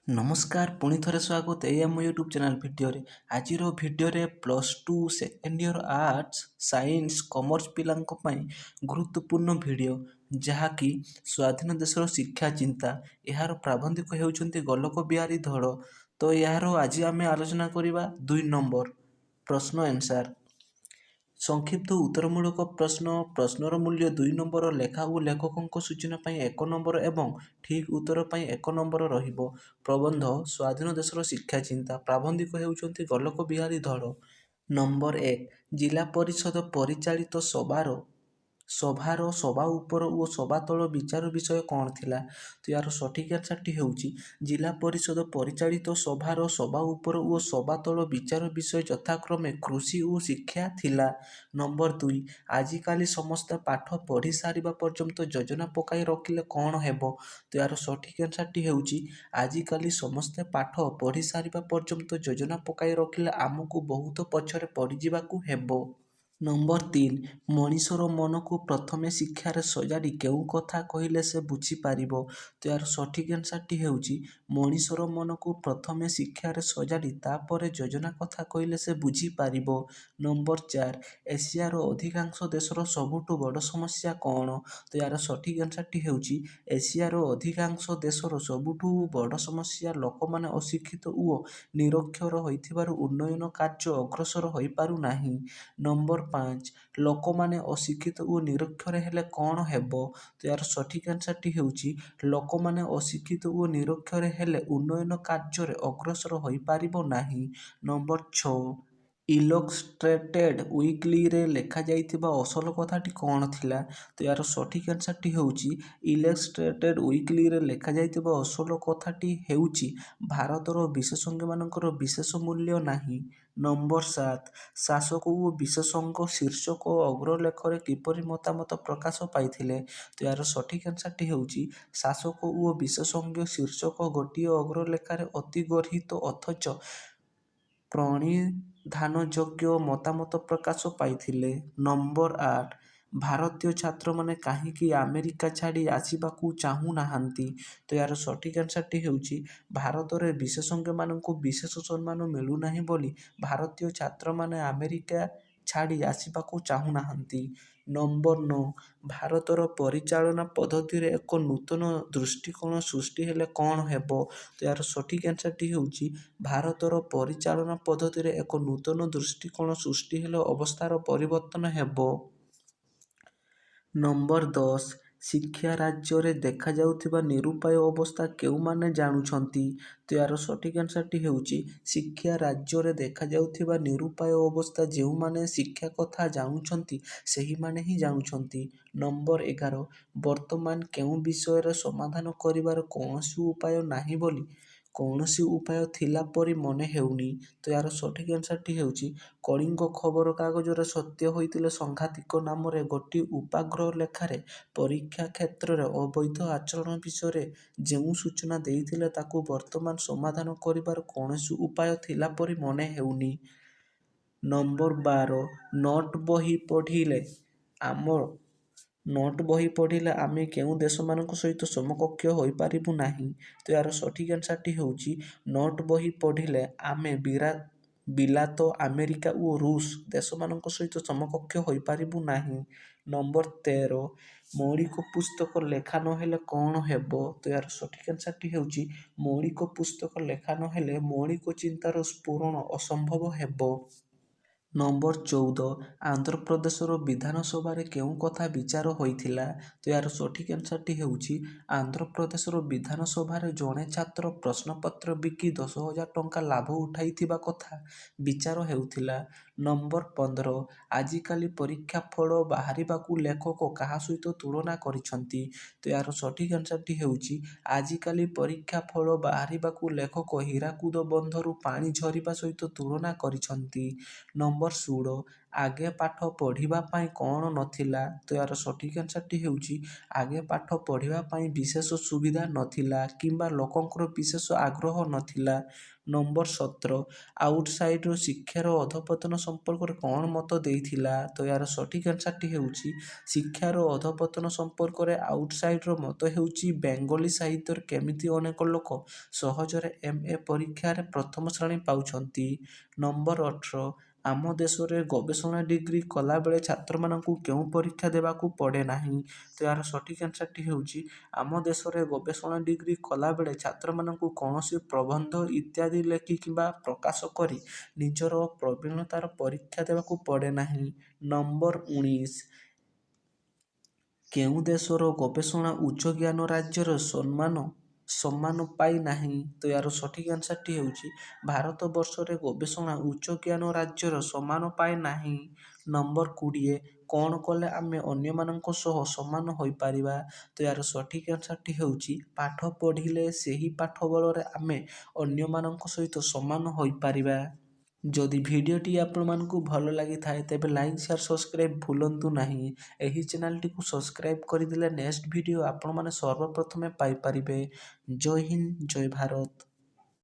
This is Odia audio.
ନମସ୍କାର, ପୁଣି ଥରେ ସ୍ୱାଗତ ଏଇ ଆମ ୟୁଟ୍ୟୁବ୍ ଚ୍ୟାନେଲ୍ ଭିଡ଼ିଓରେ। ଆଜିର ଭିଡ଼ିଓରେ +2 second year arts, science, commerce ପିଲାଙ୍କ ପାଇଁ ଗୁରୁତ୍ୱପୂର୍ଣ୍ଣ ଭିଡ଼ିଓ, ଯାହାକି ସ୍ୱାଧୀନ ଦେଶର ଶିକ୍ଷା ଚିନ୍ତା। ଏହାର ପ୍ରାବନ୍ଧିକ ହେଉଛନ୍ତି ଗୋଲକ ବିହାରୀ ଧଳ। ତ ଏହାର ଆଜି ଆମେ ଆଲୋଚନା କରିବା 2 ନମ୍ବର ପ୍ରଶ୍ନ ଆନ୍ସାର୍। ସଂକ୍ଷିପ୍ତ ଉତ୍ତରମୂଳକ ପ୍ରଶ୍ନ। ପ୍ରଶ୍ନର ମୂଲ୍ୟ 2 ନମ୍ବର, ଲେଖା ଓ ଲେଖକଙ୍କ ସୂଚନା ପାଇଁ 1 ନମ୍ବର ଏବଂ ଠିକ୍ ଉତ୍ତର ପାଇଁ 1 ନମ୍ବର ରହିବ। ପ୍ରବନ୍ଧ ସ୍ୱାଧୀନ ଦେଶର ଶିକ୍ଷା ଚିନ୍ତା, ପ୍ରାବନ୍ଧିକ ହେଉଛନ୍ତି ଗୋଲକ ବିହାରୀ ଧଳ। ନମ୍ବର 1, ଜିଲ୍ଲା ପରିଷଦ ପରିଚାଳିତ ସଭାର ସବା ଉପର ଓ ସବା ତଳ ବିଚାର ବିଷୟ କ'ଣ ଥିଲା? ତ ଏହାର ସଠିକ୍ ଆନ୍ସର୍ଟି ହେଉଛି, ଜିଲ୍ଲା ପରିଷଦ ପରିଚାଳିତ ସଭାର ସବା ଉପର ଓ ସବା ତଳ ବିଚାର ବିଷୟ ଯଥାକ୍ରମେ କୃଷି ଓ ଶିକ୍ଷା ଥିଲା। ନମ୍ବର 2, ଆଜିକାଲି ସମସ୍ତେ ପାଠ ପଢ଼ି ସାରିବା ପର୍ଯ୍ୟନ୍ତ ଯୋଜନା ପକାଇ ରଖିଲେ କ'ଣ ହେବ? ତ ଏହାର ସଠିକ୍ ଆନ୍ସର୍ଟି ହେଉଛି, ଆଜିକାଲି ସମସ୍ତେ ପାଠ ପଢ଼ି ସାରିବା ପର୍ଯ୍ୟନ୍ତ ଯୋଜନା ପକାଇ ରଖିଲେ ଆମକୁ ବହୁତ ପଛରେ ପଡ଼ିଯିବାକୁ ହେବ। ନମ୍ବର 3, ମଣିଷର ମନକୁ ପ୍ରଥମେ ଶିକ୍ଷାରେ ସଜାଡ଼ି କେଉଁ କଥା କହିଲେ ସେ ବୁଝିପାରିବ? ତ ଏହାର ସଠିକ୍ ଆନ୍ସର୍ଟି ହେଉଛି, ମଣିଷର ମନକୁ ପ୍ରଥମେ ଶିକ୍ଷାରେ ସଜାଡ଼ି ତାପରେ ଯୋଜନା କଥା କହିଲେ ସେ ବୁଝିପାରିବ। ନମ୍ବର 4, ଏସିଆର ଅଧିକାଂଶ ଦେଶର ସବୁଠୁ ବଡ଼ ସମସ୍ୟା କ'ଣ? ତ ଏହାର ସଠିକ୍ ଆନ୍ସର୍ଟି ହେଉଛି, ଏସିଆର ଅଧିକାଂଶ ଦେଶର ସବୁଠୁ ବଡ଼ ସମସ୍ୟା ଲୋକମାନେ ଅଶିକ୍ଷିତ ଓ ନିରକ୍ଷର ହୋଇଥିବାରୁ ଉନ୍ନୟନ କାର୍ଯ୍ୟ ଅଗ୍ରସର ହୋଇପାରୁନାହିଁ। ନମ୍ବର 5, ଲୋକମାନେ ଅଶିକ୍ଷିତ ଓ ନିରକ୍ଷର ହେଲେ କ'ଣ ହେବ? ତ ଏହାର ସଠିକ୍ ଆନ୍ସର୍ଟି ହେଉଛି, ଲୋକମାନେ ଅଶିକ୍ଷିତ ଓ ନିରକ୍ଷର ହେଲେ ଉନ୍ନୟନ କାର୍ଯ୍ୟରେ ଅଗ୍ରସର ହୋଇପାରିବ ନାହିଁ। ନମ୍ବର 6, ଇଲଷ୍ଟ୍ରେଟେଡ୍ ୱିକଲିରେ ଲେଖାଯାଇଥିବା ଅସଲ କଥାଟି କ'ଣ ଥିଲା? ତ ଏହାର ସଠିକ୍ ଆନ୍ସର୍ଟି ହେଉଛି, ଇଲଷ୍ଟ୍ରେଟେଡ୍ ୱିକଲିରେ ଲେଖାଯାଇଥିବା ଅସଲ କଥାଟି ହେଉଛି, ଭାରତର ବିଶେଷଜ୍ଞମାନଙ୍କର ବିଶେଷ ମୂଲ୍ୟ ନାହିଁ। ନମ୍ବର 7, ଶାସକ ଓ ବିଶେଷଜ୍ଞ ଶୀର୍ଷକ ଅଗ୍ରଲେଖରେ କିପରି ମତାମତ ପ୍ରକାଶ ପାଇଥିଲେ? ତ ଏହାର ସଠିକ୍ ଆନ୍ସର୍ଟି ହେଉଛି, ଶାସକ ଓ ବିଶେଷଜ୍ଞ ଶୀର୍ଷକ ଗୋଟିଏ ଅଗ୍ରଲେଖାରେ ଅତି ଗର୍ହିତ ଅଥଚ ପ୍ରଣିଧାନଯୋଗ୍ୟ ମତାମତ ପ୍ରକାଶ ପାଇଥିଲେ। ନମ୍ବର 8, ଭାରତୀୟ ଛାତ୍ରମାନେ କାହିଁକି ଆମେରିକା ଛାଡ଼ି ଆସିବାକୁ ଚାହୁଁନାହାନ୍ତି? ତ ଏହାର ସଠିକ୍ ଆନ୍ସର୍ଟି ହେଉଛି, ଭାରତରେ ବିଶେଷଜ୍ଞମାନଙ୍କୁ ବିଶେଷ ସମ୍ମାନ ମିଳୁନାହିଁ ବୋଲି ଭାରତୀୟ ଛାତ୍ରମାନେ ଆମେରିକା ଛାଡ଼ି ଆସିବାକୁ ଚାହୁଁନାହାନ୍ତି। ନମ୍ବର 9, ଭାରତର ପରିଚାଳନା ପଦ୍ଧତିରେ ଏକ ନୂତନ ଦୃଷ୍ଟିକୋଣ ସୃଷ୍ଟି ହେଲେ କ'ଣ ହେବ? ତ ଏହାର ସଠିକ୍ ଆନ୍ସର୍ଟି ହେଉଛି, ଭାରତର ପରିଚାଳନା ପଦ୍ଧତିରେ ଏକ ନୂତନ ଦୃଷ୍ଟିକୋଣ ସୃଷ୍ଟି ହେଲେ ଅବସ୍ଥାର ପରିବର୍ତ୍ତନ ହେବ। ନମ୍ବର 10, ଶିକ୍ଷା ରାଜ୍ୟରେ ଦେଖାଯାଉଥିବା ନିରୁପାୟ ଅବସ୍ଥା କେଉଁମାନେ ଜାଣୁଛନ୍ତି? ତ ଏହାର ସଠିକ୍ ଆନ୍ସର୍ଟି ହେଉଛି, ଶିକ୍ଷା ରାଜ୍ୟରେ ଦେଖାଯାଉଥିବା ନିରୁପାୟ ଅବସ୍ଥା ଯେଉଁମାନେ ଶିକ୍ଷା କଥା ଜାଣୁଛନ୍ତି, ସେହିମାନେ ହିଁ ଜାଣୁଛନ୍ତି। ନମ୍ବର 11, ବର୍ତ୍ତମାନ କେଉଁ ବିଷୟରେ ସମାଧାନ କରିବାର କୌଣସି ଉପାୟ ନାହିଁ ବୋଲି କୌଣସି ଉପାୟ ଥିଲା ପରି ମନେ ହେଉନି? ତ ଏହାର ସଠିକ୍ ଆନ୍ସର୍ଟି ହେଉଛି, କଳିଙ୍ଗ ଖବରକାଗଜରେ ସତ୍ୟ ହୋଇଥିଲେ ସାଂଘାତିକ ନାମରେ ଗୋଟିଏ ଉପାଗ୍ରଲେଖାରେ ପରୀକ୍ଷା କ୍ଷେତ୍ରରେ ଅବୈଧ ଆଚରଣ ବିଷୟରେ ଯେଉଁ ସୂଚନା ଦେଇଥିଲେ, ତାକୁ ବର୍ତ୍ତମାନ ସମାଧାନ କରିବାର କୌଣସି ଉପାୟ ଥିଲା ପରି ମନେ ହେଉନି। ନମ୍ବର 12, ନୋଟ୍ ବହି ପଢ଼ିଲେ ଆମେ କେଉଁ ଦେଶମାନଙ୍କ ସହିତ ସମକକ୍ଷ ହୋଇପାରିବୁ ନାହିଁ? ତ ଏହାର ସଠିକ୍ ଆନ୍ସର୍ଟି ହେଉଛି, ନୋଟ୍ ବହି ପଢ଼ିଲେ ଆମେ ବିଲାତ, ଆମେରିକା ଓ ରୁଷ ଦେଶମାନଙ୍କ ସହିତ ସମକକ୍ଷ ହୋଇପାରିବୁ ନାହିଁ। ନମ୍ବର 13, ମୌଳିକ ପୁସ୍ତକ ଲେଖା ନହେଲେ କ'ଣ ହେବ? ତ ଏହାର ସଠିକ୍ ଆନ୍ସର୍ଟି ହେଉଛି, ମୌଳିକ ପୁସ୍ତକ ଲେଖା ନହେଲେ ମୌଳିକ ଚିନ୍ତାର ସ୍ଫୁରଣ ଅସମ୍ଭବ ହେବ। ନମ୍ବର 14, ଆନ୍ଧ୍ରପ୍ରଦେଶର ବିଧାନସଭାରେ କେଉଁ କଥା ବିଚାର ହୋଇଥିଲା? ତ ଏହାର ସଠିକ୍ ଆନ୍ସର୍ଟି ହେଉଛି, ଆନ୍ଧ୍ରପ୍ରଦେଶର ବିଧାନସଭାରେ ଜଣେ ଛାତ୍ର ପ୍ରଶ୍ନପତ୍ର ବିକି 10,000 ଟଙ୍କା ଲାଭ ଉଠାଇଥିବା କଥା ବିଚାର ହେଉଥିଲା। ନମ୍ବର 15, ଆଜିକାଲି ପରୀକ୍ଷା ଫଳ ବାହାରିବାକୁ ଲେଖକ କାହା ସହିତ ତୁଳନା କରିଛନ୍ତି? ତ ଏହାର ସଠିକ୍ ଆନ୍ସର୍ଟି ହେଉଛି, ଆଜିକାଲି ପରୀକ୍ଷା ଫଳ ବାହାରିବାକୁ ଲେଖକ ହୀରାକୁଦ ବନ୍ଧରୁ ପାଣି ଝରିବା ସହିତ ତୁଳନା କରିଛନ୍ତି। ନମ୍ବର 16, ଆଗେ ପାଠ ପଢ଼ିବା ପାଇଁ କ'ଣ ନଥିଲା? ତ ଏହାର ସଠିକ୍ ଆନ୍ସର୍ଟି ହେଉଛି, ଆଗେ ପାଠ ପଢ଼ିବା ପାଇଁ ବିଶେଷ ସୁବିଧା ନଥିଲା କିମ୍ବା ଲୋକଙ୍କର ବିଶେଷ ଆଗ୍ରହ ନଥିଲା। ନମ୍ବର 17, ଆଉଟସାଇଡ଼ର ଶିକ୍ଷାର ଅଧପତନ ସମ୍ପର୍କରେ କ'ଣ ମତ ଦେଇଥିଲା? ତ ଏହାର ସଠିକ୍ ଆନ୍ସର୍ଟି ହେଉଛି, ଶିକ୍ଷାର ଅଧପତନ ସମ୍ପର୍କରେ ଆଉଟସାଇଡ଼ର ମତ ହେଉଛି, ବେଙ୍ଗଲୀ ସାହିତ୍ୟରେ କେମିତି ଅନେକ ଲୋକ ସହଜରେ ଏମ୍.ଏ. ପରୀକ୍ଷାରେ ପ୍ରଥମ ଶ୍ରେଣୀ ପାଉଛନ୍ତି। ନମ୍ବର 18, ଆମ ଦେଶରେ ଗବେଷଣା ଡିଗ୍ରୀ କଲାବେଳେ ଛାତ୍ରମାନଙ୍କୁ କେଉଁ ପରୀକ୍ଷା ଦେବାକୁ ପଡ଼େ ନାହିଁ? ତ ଏହାର ସଠିକ୍ ଆନ୍ସର୍ଟି ହେଉଛି, ଆମ ଦେଶରେ ଗବେଷଣା ଡିଗ୍ରୀ କଲାବେଳେ ଛାତ୍ରମାନଙ୍କୁ କୌଣସି ପ୍ରବନ୍ଧ ଇତ୍ୟାଦି ଲେଖି କିମ୍ବା ପ୍ରକାଶ କରି ନିଜର ପ୍ରବୀଣତାର ପରୀକ୍ଷା ଦେବାକୁ ପଡ଼େ ନାହିଁ। ନମ୍ବର 19, କେଉଁ ଦେଶର ଗବେଷଣା ଉଚ୍ଚ ଜ୍ଞାନ ରାଜ୍ୟର ସମ୍ମାନ ପାଇ ନାହିଁ? ତ ଏହାର ସଠିକ୍ ଆନ୍ସର୍ଟି ହେଉଛି, ଭାରତବର୍ଷରେ ଗବେଷଣା ଉଚ୍ଚ ଜ୍ଞାନ ରାଜ୍ୟର ସମ୍ମାନ ପାଏ ନାହିଁ। ନମ୍ବର 20, କ'ଣ କଲେ ଆମେ ଅନ୍ୟମାନଙ୍କ ସହ ସମାନ ହୋଇପାରିବା? ତ ଏହାର ସଠିକ୍ ଆନ୍ସର୍ଟି ହେଉଛି, ପାଠ ପଢ଼ିଲେ ସେହି ପାଠ ବଳରେ ଆମେ ଅନ୍ୟମାନଙ୍କ ସହିତ ସମାନ ହୋଇପାରିବା। ଯଦି ଭିଡ଼ିଓଟି ଆପଣମାନଙ୍କୁ ଭଲ ଲାଗିଥାଏ, ତେବେ ଲାଇକ୍, ସେୟାର, ସବସ୍କ୍ରାଇବ୍ ଭୁଲନ୍ତୁ ନାହିଁ। ଏହି ଚ୍ୟାନେଲଟିକୁ ସବସ୍କ୍ରାଇବ୍ କରିଦେଲେ ନେକ୍ସଟ ଭିଡ଼ିଓ ଆପଣମାନେ ସର୍ବପ୍ରଥମେ ପାଇପାରିବେ। ଜୟ ହିନ୍ଦ, ଜୟ ଭାରତ।